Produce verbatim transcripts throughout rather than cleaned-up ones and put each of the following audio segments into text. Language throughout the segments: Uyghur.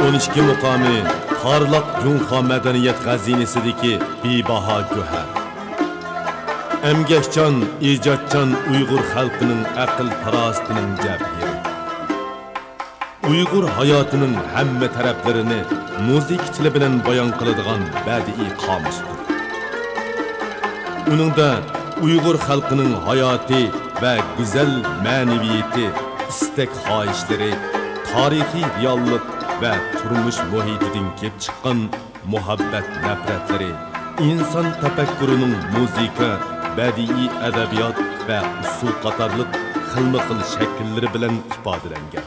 ئون ئىككى مۇقامى پارلاق جۇڭخۇا مەدەنىيەت خەزىنىسىدىكى بىباھا گۆھەر. ئەمگەكچان، ئىجادچان ئۇيغۇر خەلقىنىڭ ئەقىل-پاراسىتىنىڭ جەۋھىرى. ئۇيغۇر ھاياتىنىڭ ھەممە تەرەپلىرىنى مۇزىكا تىلى بىلەن بايان قىلىدىغان بەدىئىي قامۇستۇر. ئۇنىڭدا ئۇيغۇر خەلقىنىڭ ھاياتى ۋە گۈزەل مەنىۋىيىتى، ئىستەك-خاھىشلىرى، تارىخىي رېئاللىق ۋە تۇرمۇش مۇھىتىدىن كېلىپ چىققان مۇھەببەت-نەپرەتلىرى، ئىنسان تەپەككۇرىنىڭ مۇزىكا، بەدىئىي ئەدەبىيات ۋە ئۇسسۇل قاتارلىق خىلمۇخىل شەكىللىرى بىلەن ئىپادىلەنگەن.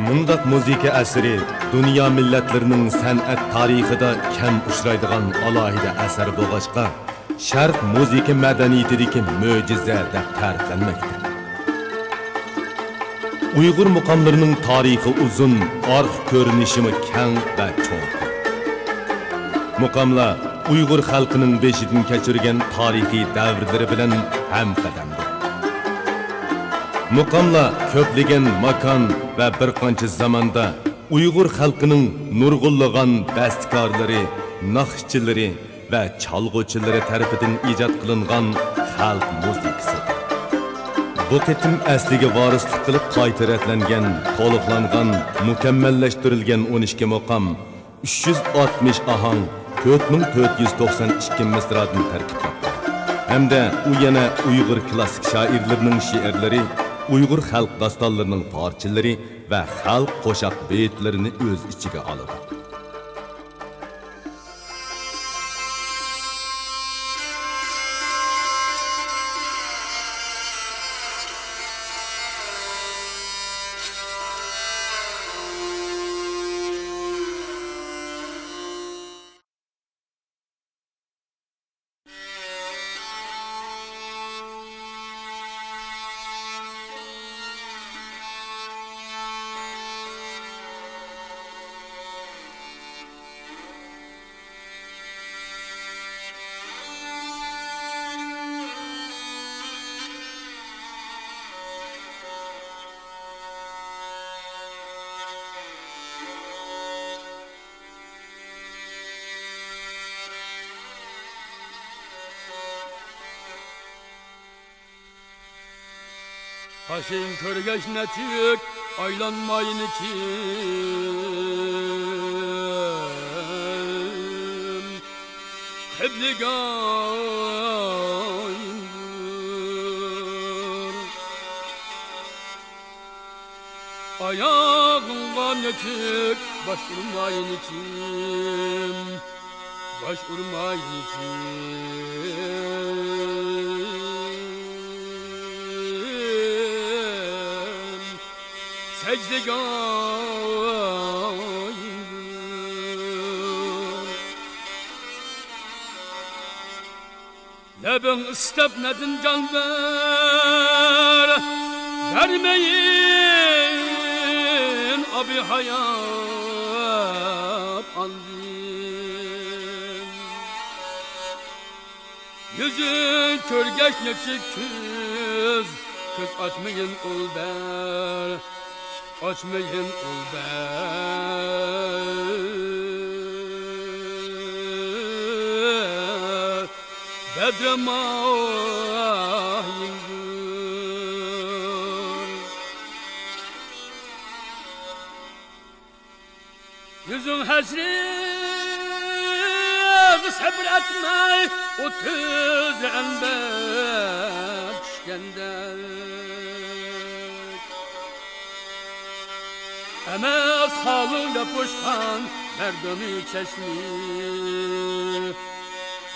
مۇنداق مۇزىكا ئەسىرى دۇنيا مىللەتلىرىنىڭ سەنئەت تارىخىدا كەم ئۇچرايدىغان ئالاھىدە ئەسەر بولغاچقا، شەرق مۇزىكا مەدەنىيىتىدىكى مۆجىزە دەپ تەرىپلەنمەكتە. ئۇيغۇر مۇقاملىرىنىڭ تارىخى ئۇزۇن، ئارقا كۆرۈنۈشىمۇ كەڭ ۋە چوڭقۇر. مۇقاملار ئۇيغۇر خەلقىنىڭ بېشىدىن كەچۈرگەن تارىخىي دەۋرلىرى بىلەن ھەمقەدەمدۇر. مۇقاملار كۆپلىگەن ماكان ۋە بىر قانچە زاماندا ئۇيغۇر خەلقىنىڭ نۇرغۇنلىغان بەستىكارلىرى، ناخشىچىلىرى ۋە چالغۇچىلىرى تەرىپىدىن ئىجاد قىلىنغان خەلق مۇزىكىسىدۇر. بۇ قېتىم ئەسلىگە ۋارىسلىق قىلىپ قايتا رەتلەنگەن، تولۇقلانغان، مۇكەممەللەشتۈرۈلگەن ئون ئىككى مۇقام، ئۈچ يۈز ئاتمىش ئاھاڭ، تۆت مىڭ تۆت يۈز توقسان ئىككى مىسرادىن تەركىب تاپقان ھەمدە ئۇ يەنە ئۇيغۇر كلاسسىك شائىرلىرىنىڭ شېئىرلىرى، ئۇيغۇر خەلق داستانلىرىنىڭ پارچىلىرى ۋە خەلق قوشاق بېيىتلىرىنى ئۆز ئىچىگە ئالىدۇ. قاشىڭ كۆرگەچ نەچچۈك ئايلانماينىكىن قىبلىگە ئايلىنىپ. ئاياغىڭغا نەچچۈك باش ئۇرماينىكىن، باش ئۇرماينىكىن سەجدىگە ئايلىنىپ. لەبىڭ ئىسسىپ نەدىن جان بەر، بەرمەيىن ئابى ھايات ئاندىن. يۈزۈڭ كۆرگەچ نەچچۈك كۆز، كۆز ئاچمىغىن ئۇل بەر. ئاچمىغىن ئۇل بەر، بەدرىم ئايىمدۇر. يۈزۈڭ ھەسرەت سەبرەتمەي ئوتتۇز ئەنبەر چۈشكەندەك. ئەمەس خالىڭ دەپ ئۇچقان مەردىمى چەشمە،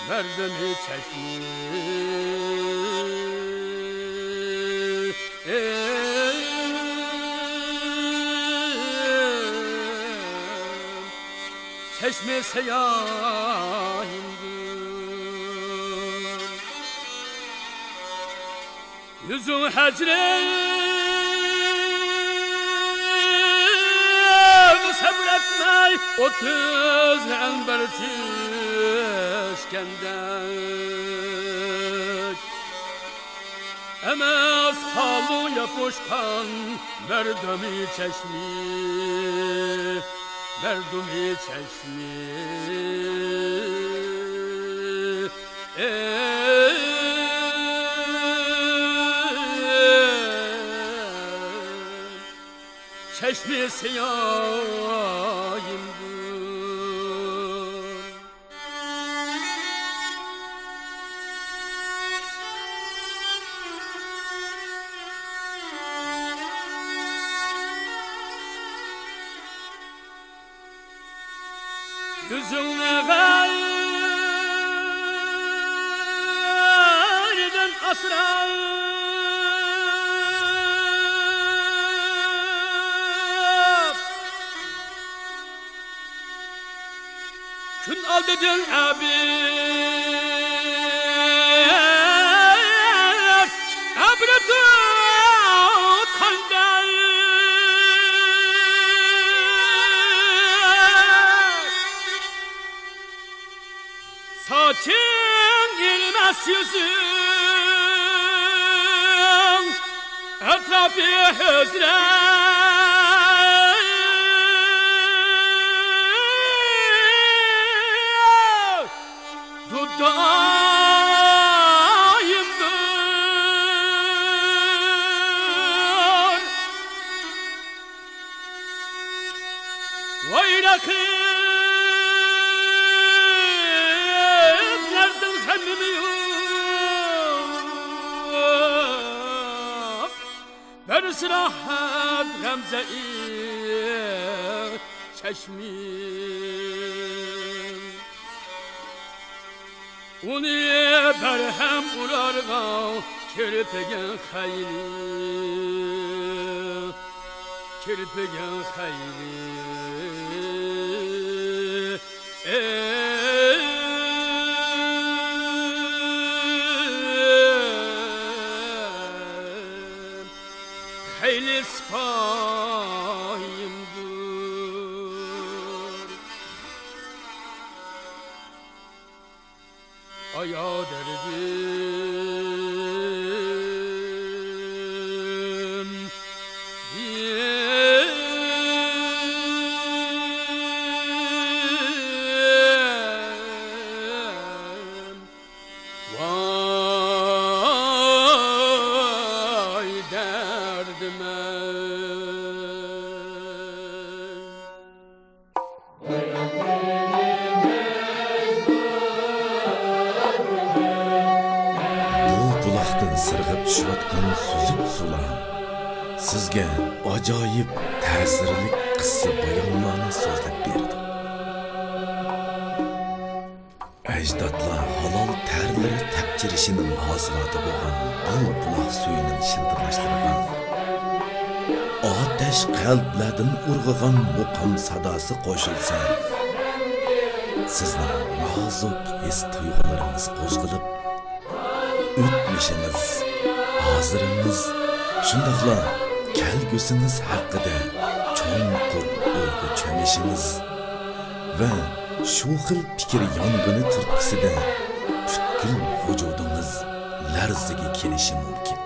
مەردىمى چەشمە. چەشمە ساياھىمدۇر. يۈزۈڭ ھەسرەت سەبرەتمەي ئوتتۇز ئەنبەر چۈشكەندەك. ئەمەس قالۇن ياپۇشقان مەردۇمى چەشمى، مەردۇمى چەشمى. ئەي، چەشمە سايىمدۇر. يۈزۈڭنى غەيرىدىن ئاسراپ، كۈن ئالدىدىن ئەبىد ئەبرە تۇتقاندەك، ساچىڭ ئېرىمەس يۈزۈڭ ئەتراپى ھۆزرە. دۇدايىمدۇر. ۋاي رەقىب، دەردىڭ غەمىمۇ يوق. بەرسە راھەت غەمزەئى چەشمىم. ئۇنى بەرھەم ئۇرارغا كىرپىگىڭ خەيلى، كىرپىگىڭ خەيلى. خەيلى سىپايىمدۇر. ئايا دەردىم، ۋاي دەردىم. بۇ بۇلاقتىن سىرغىپ چۈشۈۋاتقان سۈزۈك سۇلار سىزگە ئاجايىپ تەسىرلىك قىسسە بايانلارنى سۆزلەپ بېرىدۇ. ئەجدادلار ھالال تەرلىرى تەپچىرىشىنىڭ ھاسىلاتى بولغان بۇ بۇلاق سۈيىنىڭ شىلدىرلاشلىرىغا ئاتەش قەلبلەردىن ئۇرغۇغان مۇقام ساداسى قوشۇلسا، سىزنىڭ نازۇك ھېس-تۇيغۇلىرىڭىز قوزغىلىپ، ئۆتمۈشىڭىز، ھازىرىڭىز، شۇنداقلا كەلگۈسىڭىز ھەققىدە چوڭقۇر ئويغا چۆمۈشىڭىز ۋە شۇ خىل پىكىر يانغىنى تۈرتكىسىدە پۈتكۈل ۋۇجۇدىڭىز لەرزىگە كېلىشى مۇمكىن.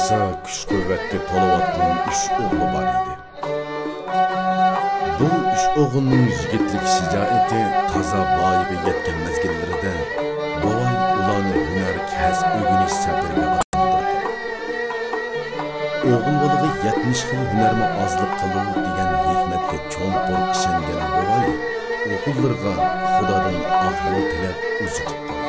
ئەقسا كۈچ-قۇۋۋەتكە تولۇۋاتقان ئۈچ ئوغلى بار ئىدى. بۇ ئۈچ ئوغۇلنىڭ يىگىتلىك شىجائىتى قازا ۋايىغا يەتكەن مەزگىللىرىدە بوۋاي ئۇلارنى ھۈنەر، كەسىپ ئۆگىنىش سەپىرىگە ئاتلاندۇردى. ئوغۇل بالىغا يەتمىش خىل ھۈنەرمۇ ئازلىق قىلۇر دېگەن ھېكمەتكە چوڭقۇر ئىشەنگەن بوۋاي ئوغۇللىرىغا خۇدادىن ئاق يول تىلەپ ئۇزىتىپ قويدى.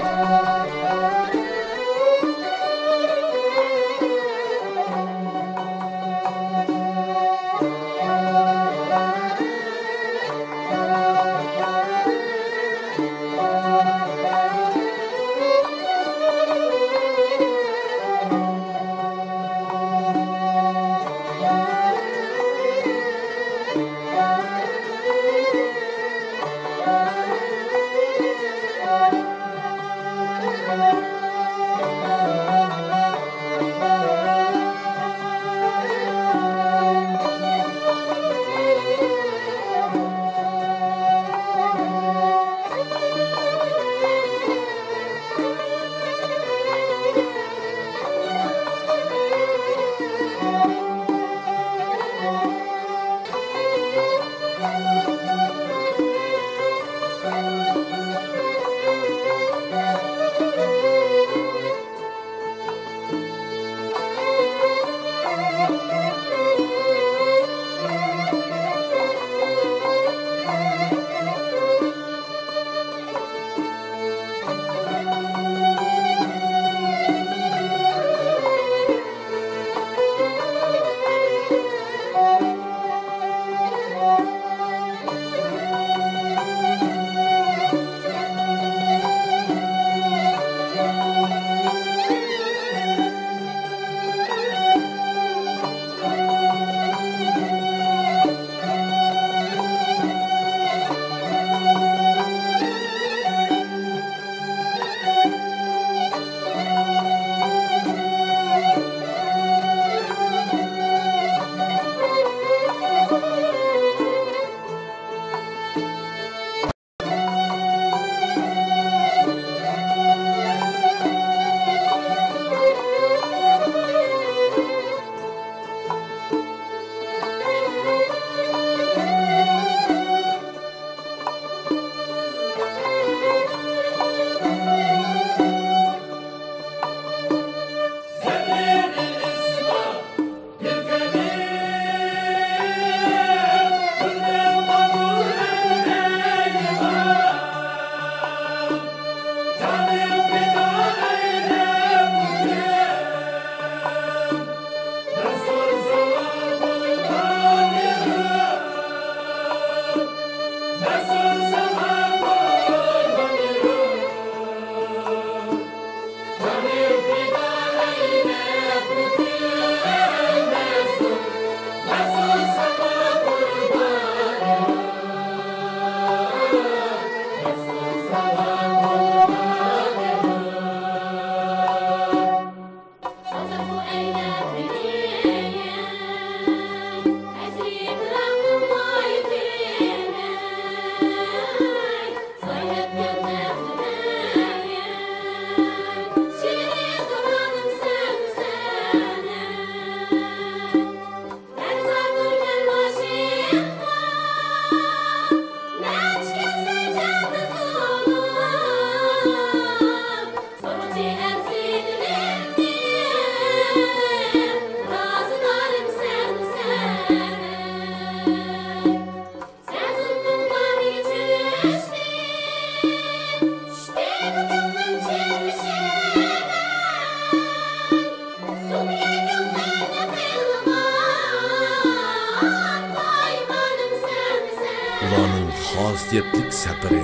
ئۇلارنىڭ خاسىيەتلىك سەپىرى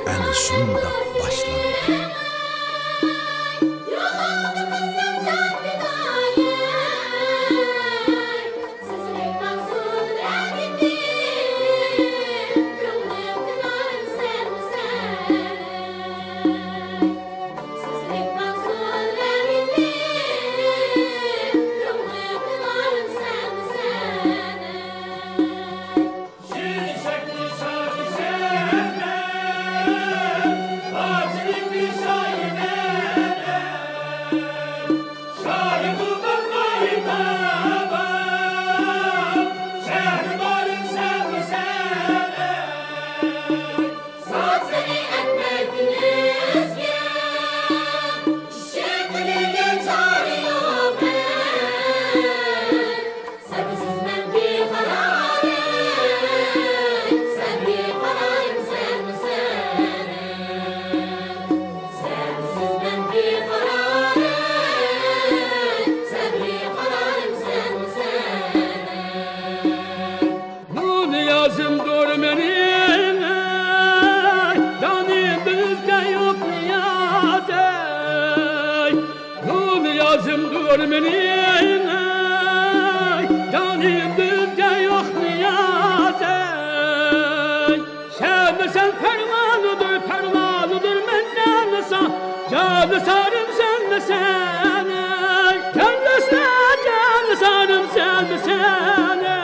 ئەنە شۇنداق باشلاندى. جانىسارىم سەنمىسەن ئەي، كەملەشلەر جانىسارىم سەنمىسەن ئەي.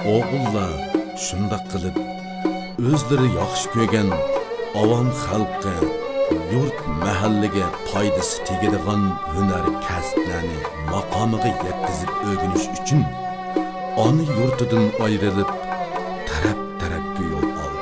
ئوغۇللار شۇنداق قىلىپ، ئۆزلىرى ياخشى كۆرگەن ئاۋام خەلققە، يۇرت، مەھەللىگە پايدىسى تېگىدىغان ھۈنەر، كەسىپلەرنى ماقامىغا يەتكۈزۈپ ئۆگىنىش ئۈچۈن ئانا يۇرتىدىن ئايرىلىپ، تەرەپ-تەرەپكە يول ئالدى.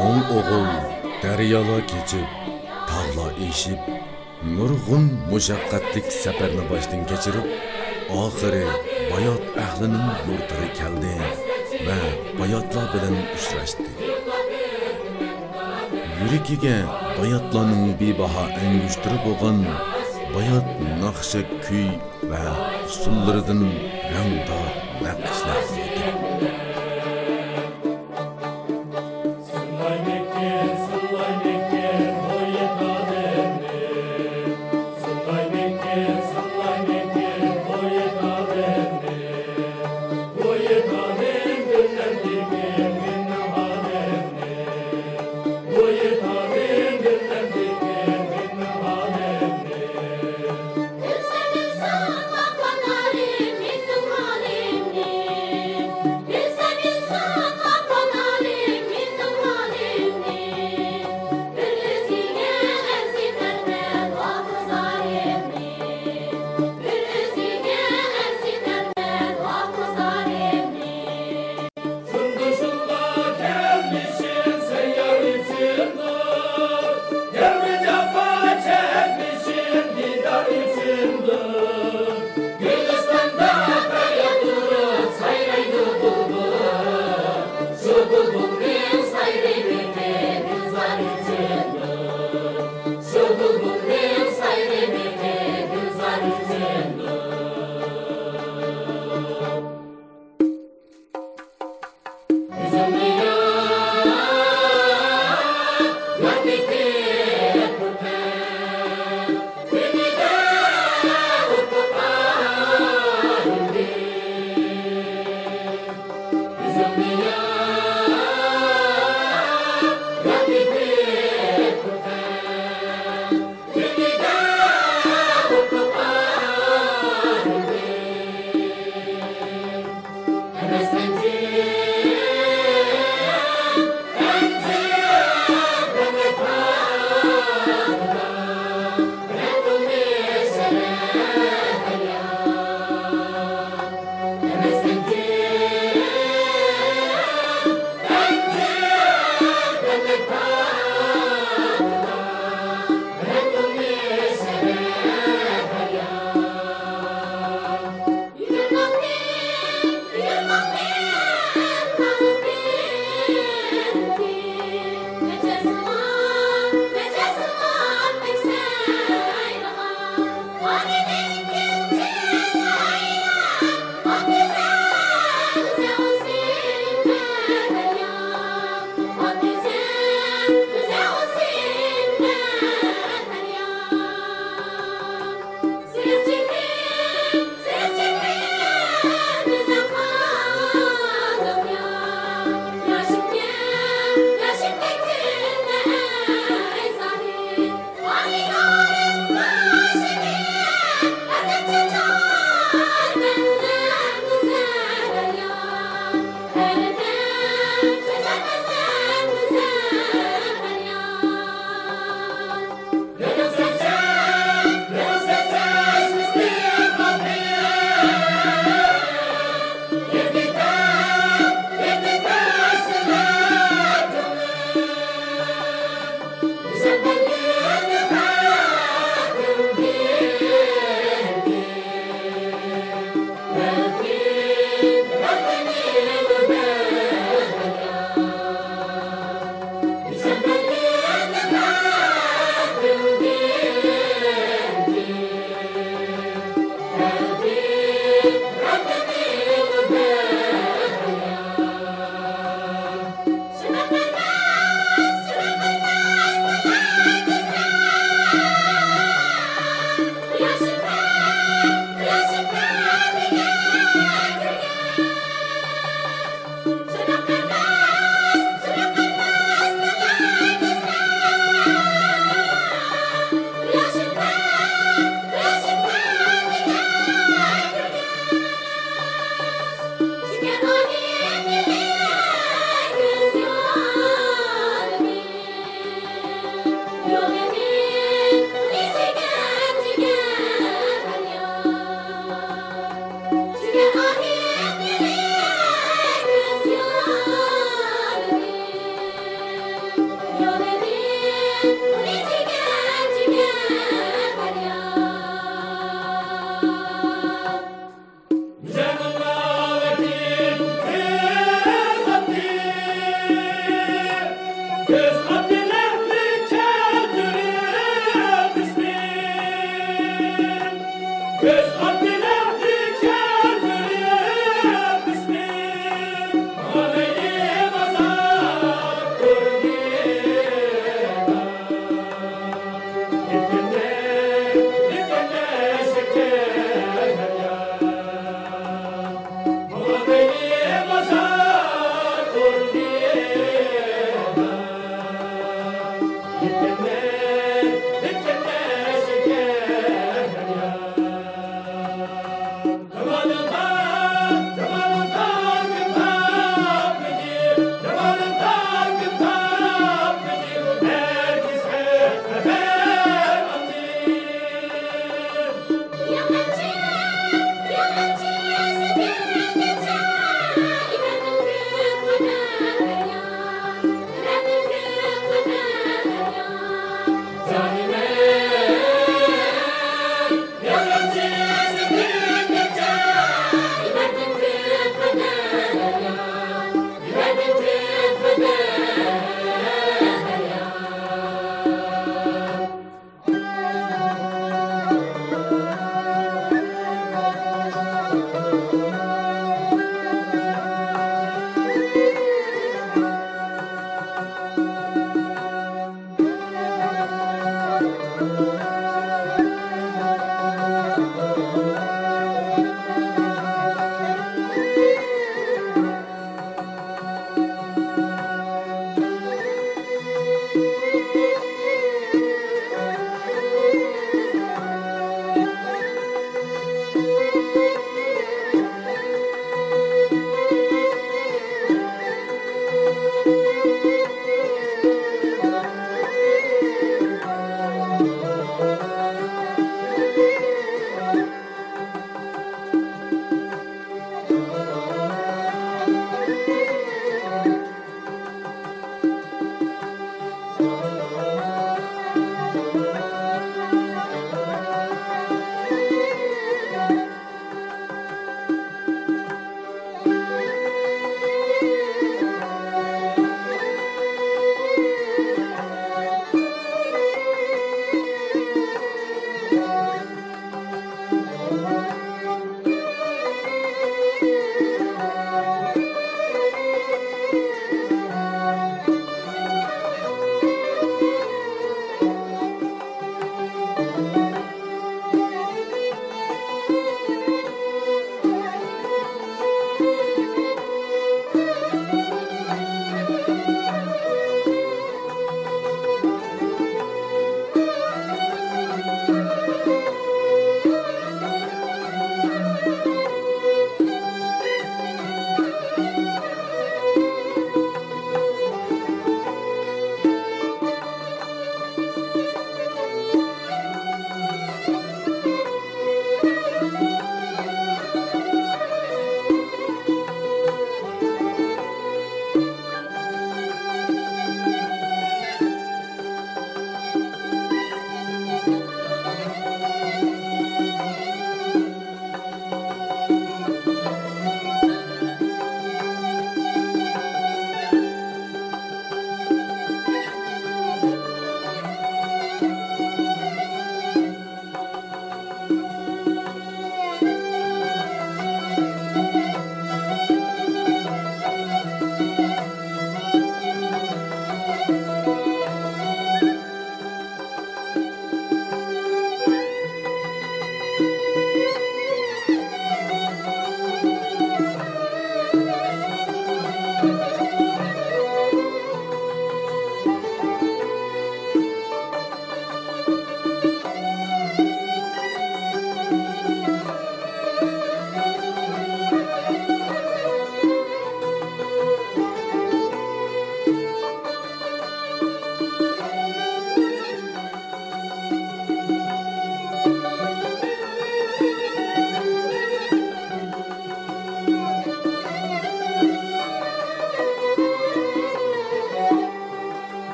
ئوڭ ئوغۇل دەريالار كېچىپ، تاغلار ئېشىپ، نۇرغۇن مۇشەققەتلىك سەپەرنى باشتىن كەچۈرۈپ، ئاخىرى بايات ئەھلىنىڭ يۇرتىغا كەلدى ۋە باياتلار بىلەن ئۇچراشتى. يۈرىكىگە باياتلارنىڭ بىباھا ئەڭگۈشتىرى بولغان بايات ناخشا، كۈي ۋە ئۇسسۇللىرىدىن رەڭدار نەقىشلەر يېدى. شۇڭغا شۇڭغا كەلمىشىم سەن يار ئۈچۈندۇر، دەۋر جاپا چەكمىشىم دىدار ئۈچۈندۇر. گۈلىستاندا پەرياد ئۇرۇپ سايرايدۇ بۇلبۇل، شۇ بۇلبۇلنىڭ سايرىمىقى گۈلزار ئۈچۈندۇر، شۇ بۇلبۇلنىڭ سايرىمىقى گۈلزار ئۈچۈندۇر.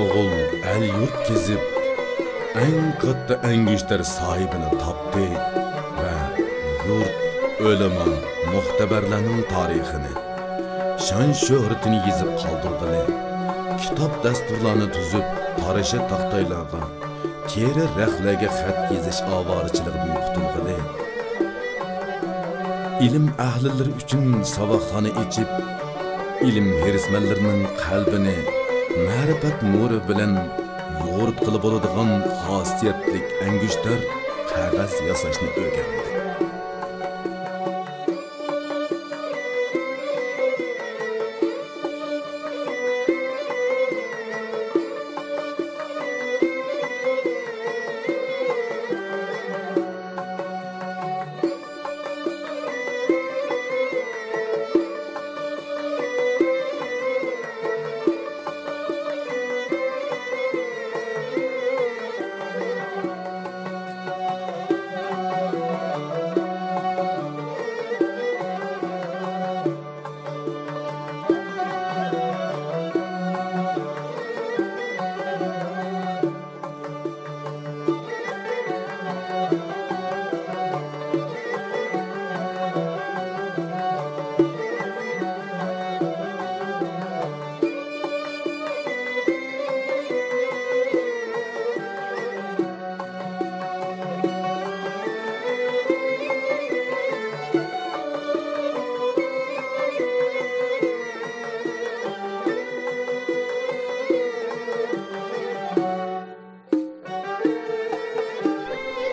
ئوغۇل ئەل-يۇرت كېزىپ، ئەڭ كاتتا ئەنگۈشتەر ساھىبىنى تاپتى ۋە يۇرت، ئۆلىما، مۇختەبەرلەرنىڭ تارىخىنى، شان-شۆھرىتىنى يېزىپ قالدۇرغىلى، كىتاب دەستۇرلارنى تۈزۈپ، پاراشە تاختايلارغا، تېرە رەختلەرگە خەت يېزىش ئاۋارىچىلىكىدىن قۇتۇلغىلى، ئىلىم ئەھلىلىرى ئۈچۈن ساۋاقخانا ئېچىپ، ئىلىم ھېرىسمەنلىرىنىڭ قەلبىنى مەرىپەت نۇرى بىلەن يورۇتقىلى بولىدىغان خاسىيەتلىك ئەنگۈشتەر قەغەز ياساشنى ئۆگەندى.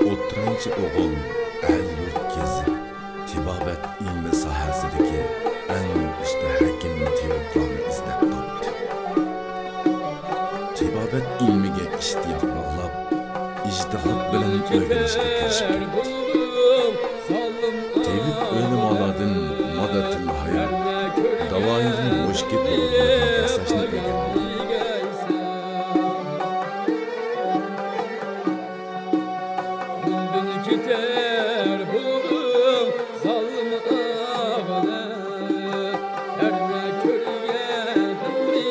ئوتتۇرانچى ئوغۇل ئەل-يۇرت كېزىپ، تېبابەت ئىلمى ساھەسىدىكى ئەڭ ئۇستا ھەكىم تېۋىپلارنى ئىزدەپ تاپتى. تېبابەت ئىلمىگە ئىشتىياق باغلاپ، ئىجتىھات بىلەن ئۆگىنىشكە كىرىشىپ كەتتى. تېۋىپ ئۆلىمالاردىن ماددەتۇل ھايات، داۋائىل مۇشكىل دورىلىرىنى ياساشنى ئۆگەندى. كېتەر بولدۇم زالىم ئاغىنە، ھەرە كۆرگەننى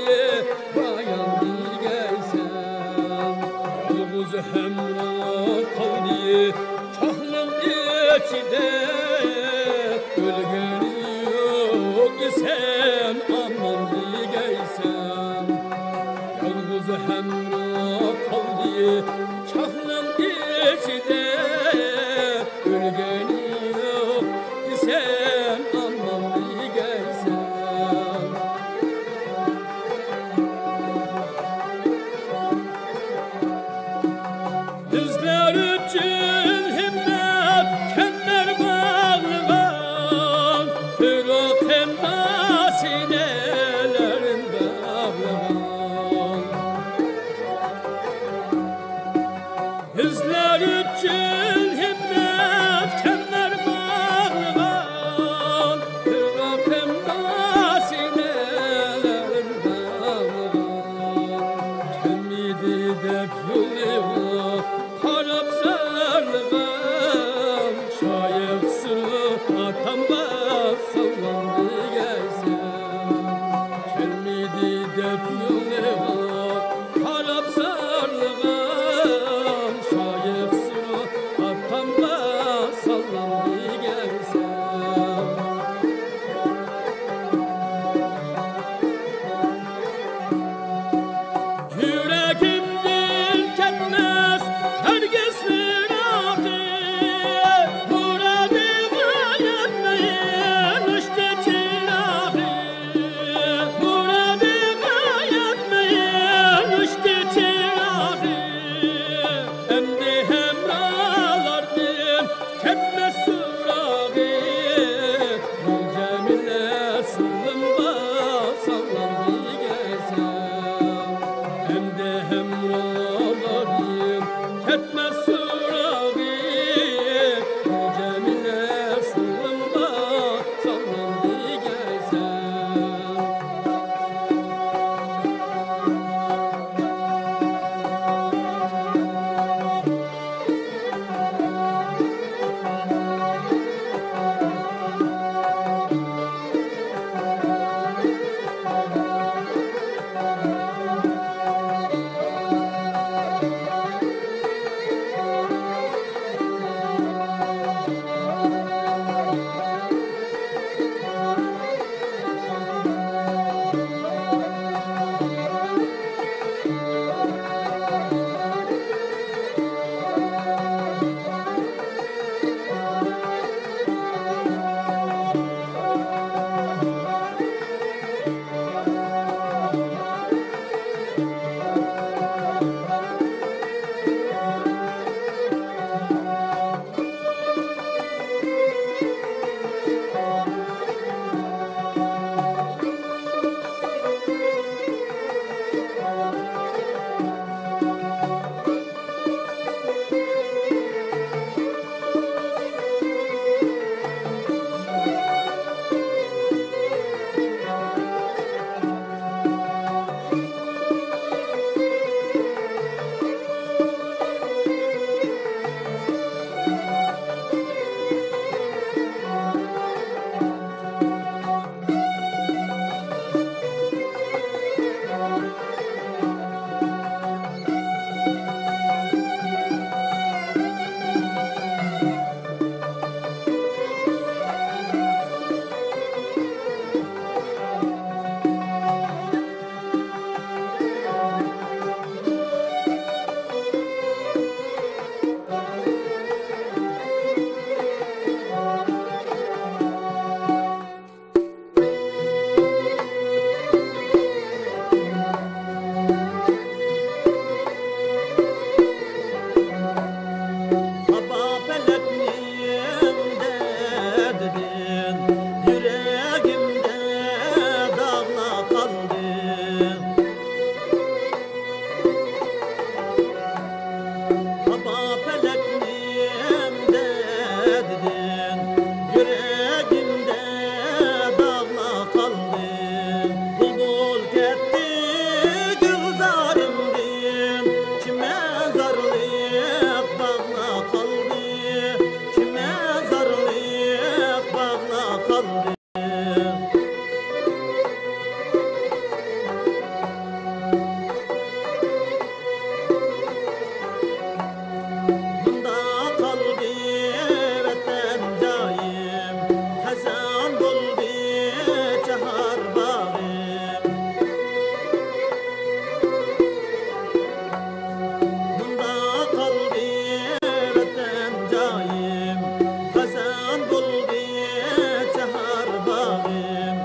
بايان دېگەيسەن. يالغۇز ھەمراھ قالدى چاقنىڭ ئىچىدە، ئۆلگەن يوق ئېسەن ئامان دېگەيسەن. يالغۇز ھەمراھ قالدى چاقنىڭ ئىچىدە، ئۆلگەن يوق ئېسەن ئامان دېگەيسەن. بىزلەر ئۈچۈن ھىممەت كەمەر باغلىغان، پىراقىمدا سىنەلەرنى باغلىغان. بىزلەر ئۈچۈن ھىممەت كەمەر باغلىغان، پىراقىمدا سىنەلەرنى باغلىغان. كەلمىدى دەپ يولىغا قاراپ زارلىغان، شايىق سۈرۈپ ئاتامغا سالام دېگەيسەن. كەلمىدى دەپ يولىغا قاراپ زارلىغان، شايىق سۈرۈپ قالدى ۋەتەن جايىم، خەزەن بولدى چاھار باغىم. مۇندا قالدى ۋەتەن جايىم، خەزەن بولدى چاھار باغىم.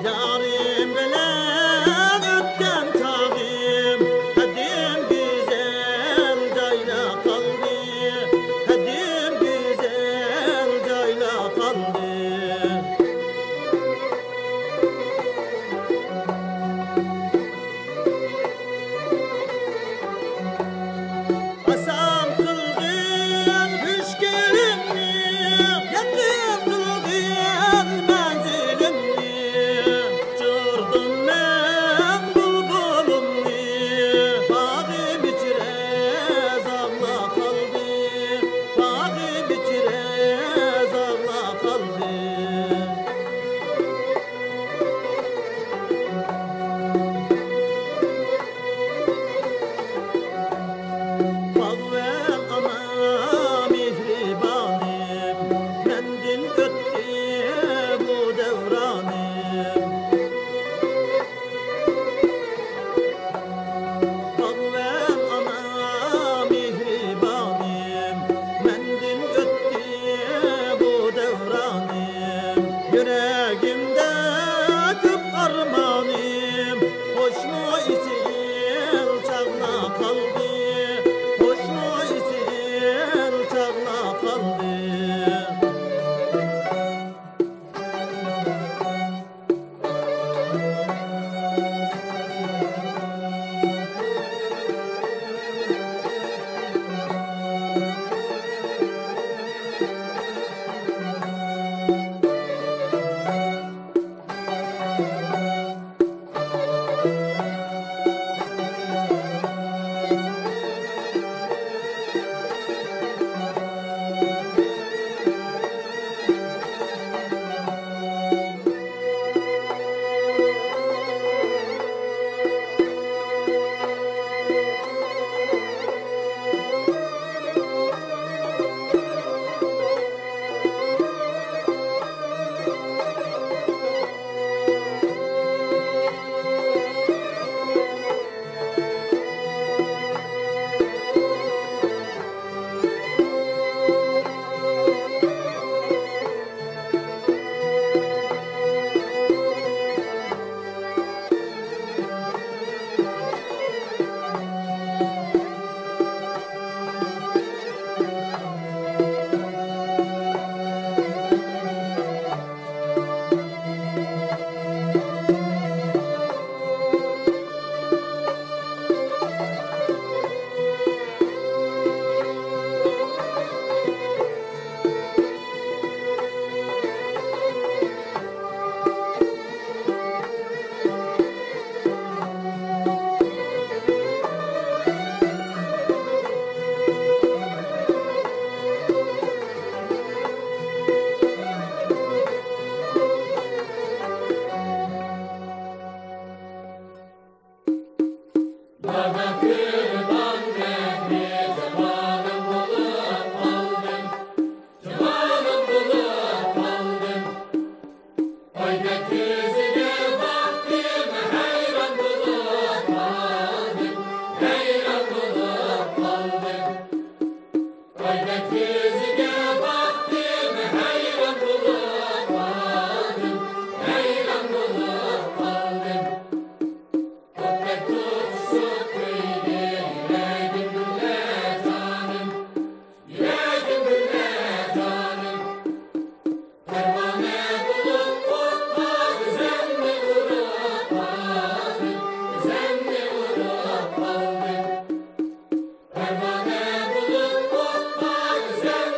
يارىم بىلەن ئۆتكەن چاغىم، قەدىم گۈزەل جايلا قالدى، قەدىم گۈزەل جايلا قالدى. ئاسان قىلغىن مۈشكۈلۈمنى، يېقىن قىلغىن مەنزىلىمنى. ئۇچۇردۇم مەن بۇلبۇلۇمنى، باغرىم ئىچرە زاغلا قالدى، باغرىم ئىچرە زاغلا قالدى. باغۋەن ئانا مېھرىبانىم، مەندىن ئۆتتى بۇ دەۋرانىم. باغۋەن ئانا مېھرىبانىم، مەندىن ئۆتتى بۇ دەۋرانىم. يۈرەگىمدە كۆپ ئارمانىم، خوشمۇ ئېسىل چاغلا قالدى، خوشمۇ ئېسىل چاغلا قالدى. دادا قۇربان بەكرى جاۋانىم بولۇپ قالدىم، جاۋانىم بولۇپ قالدىم. ئايدەك كۆزىگە باقتىم، ھەيران بولۇپ قالدىم، ھەيران بولۇپ قالدىم. ئايدەك كۆزىگە باقتىم، ھەيران بولۇپ قالدىم، ھەيران بولۇپ قالدىم. كۆكتەك تۇتۇشۇپ كۆيدى يۈرەكىم بىلەن جانىم، يۈرەكىم بىلەن جانىم. پەرۋانە بولۇپ ئوتقا ئۆزۈمنى ئۇرۇپ قالدىم، ئۆزۈمنى ئۇرۇپ قالدىم. پەرۋانە بولۇپ ئوتقا ئۆزۈمنى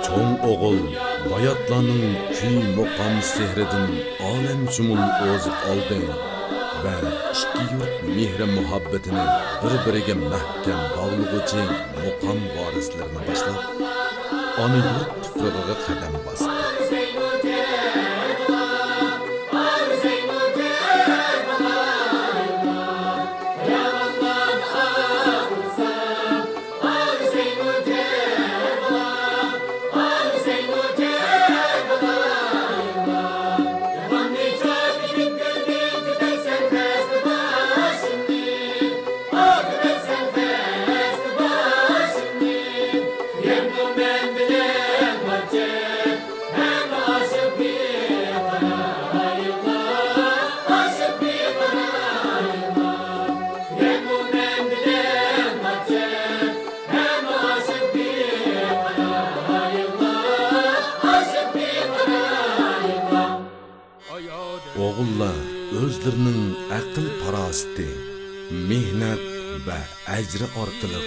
چوڭ ئوغۇل باياتلارنىڭ كۈي مۇقام سېھرىدىن ئالەمشۇمۇل ئوزۇق ئالدى ۋە ئىككى يۇرت مېھرى-مۇھەببىتىنى بىر-بىرىگە مەھكەم باغلىغۇچى مۇقام ۋارىسلىرىنى باشلاپ، ئانا يۇرت تۇپرىقىغا قەدەم باستى. ئوغۇللار ئۆزلىرىنىڭ ئەقىل-پاراسىتى، مېھنەت ۋە ئەجرى ئارقىلىق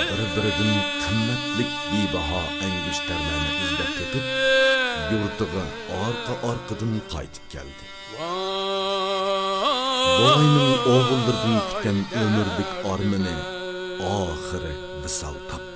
بىر-بىرىدىن قىممەتلىك بىباھا ئەنگۈشتەرلەرنى ئىزدەپ تېپىپ، يۇرتىغا ئارقا-ئارقىدىن قايتىپ كەلدى. بوۋاينىڭ ئوغۇللىرىدىن كۈتكەن ئۆمۈرلۈك ئارمىنى ئاخىرى ۋىسال تاپتى.